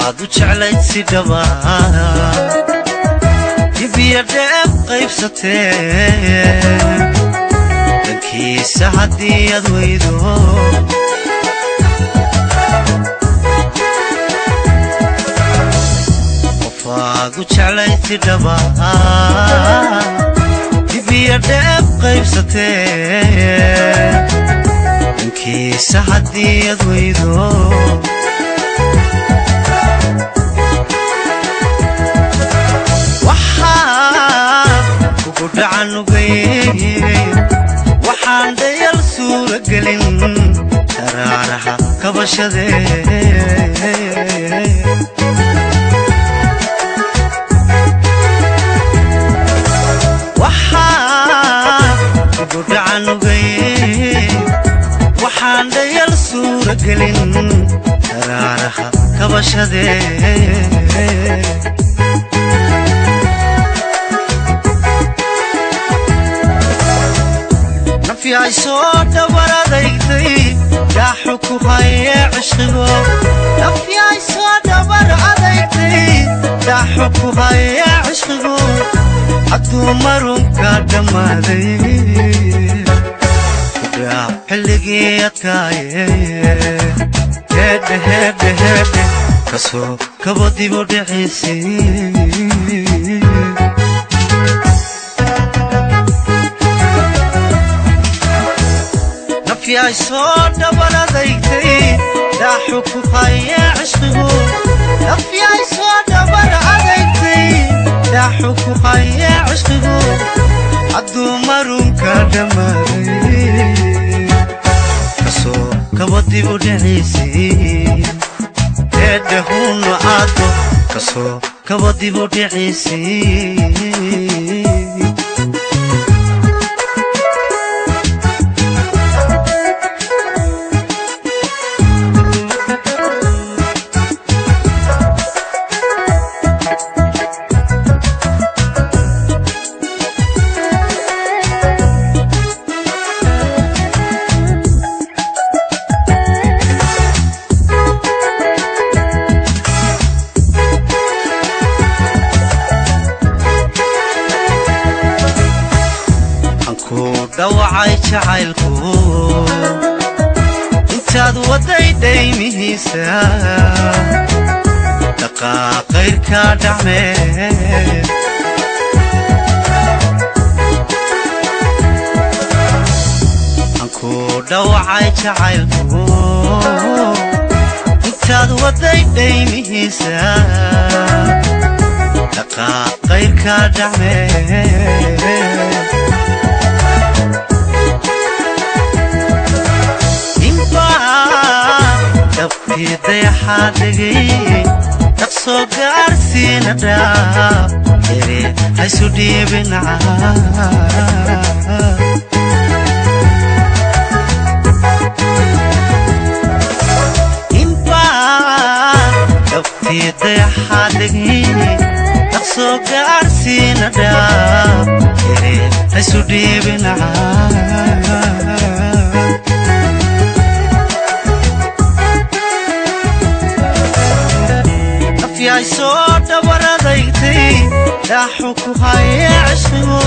Qofaad u jeclayd si dhaba dibiya dheeb qaybsatee dhankiisa haddii aad weydo Qofaad u jeclayd si dhaba dibiya dheeb qaybsatee dhankiisa haddii aad weydo Waxaan dayal suura gelin taraaraha kabashadee Waxaa kugu dhacanugay waxaan dayal suura gelin taraaraha kabashadee Nafyaay soo dhabar adaygtay daaxu ku haye cishqigo Nafyaay soo dhabar adaygtay daaxu ku haye cishqigo hadduu marunka dhammaaday Kudhaaf xilligii adkaaye Heedhe heedhe heedhe kasoo kabo dib u dhicisii Nafyaay soo dhabar adaygtay daaxu ku haye cishqigo Nafyaay soo dhabar adaygtay daaxu ku haye cishqigo hadduu marunka dhammaaday Kasoo kabo dib u dhicisii Heedhe huno aado kasoo kabo dib u dhicisii Dhawacay jacaylku intaad waday dhaymihiisa dhaqaaqayrka dhacmee Anku dhawacay jacaylku intaad waday dhaymihiisa dhaqaaqayrka dhacmee Dabkii dayaxaa dhigay dhaqsoo gaarsiina dhaaf yare haysu dhiibin Inbaa dabkii dayaxaa dhigay dhaqsoo gaarsiina dhaaf yare haysu dhiibin Nafyaay soo dhabar adaygtay daaxu ku haye cishqigo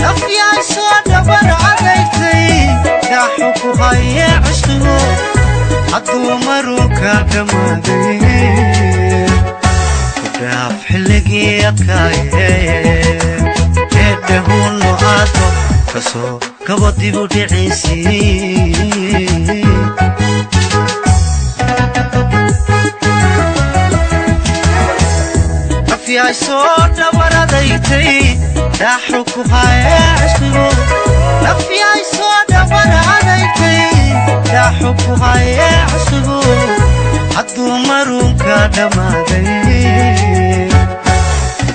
Nafyaay soo dhabar adaygtay daaxu ku haye cishqigo hadduu marunka dhammaaday Kudhaaf xilligii adkaaye Heedhe huno aado kasoo kabo dib u dhicisii Nafyaay soo dhabar adaygtay daaxu ku haye cishqigo Nafyaay soo dhabar adaygtay daaxu ku haye cishqigo hadduu marunka dhammaaday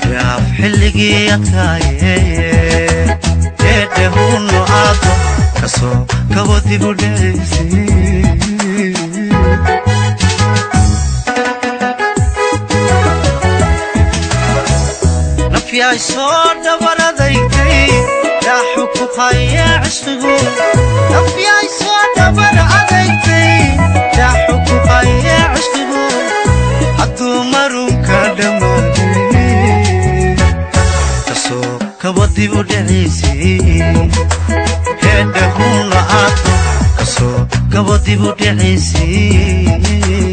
Kudhaaf xilligii adkaaye Heedhe huno aado kasoo kabo dib u dhicisii Nafyaay soo dhabar adaygtay daaxu ku haye cishqigo Nafyaay soo dhabar adaygtay daaxu ku haye cishqigo dib u dhiciisii heedhe huuna aadno kasoo gabo dib u dhiciisii.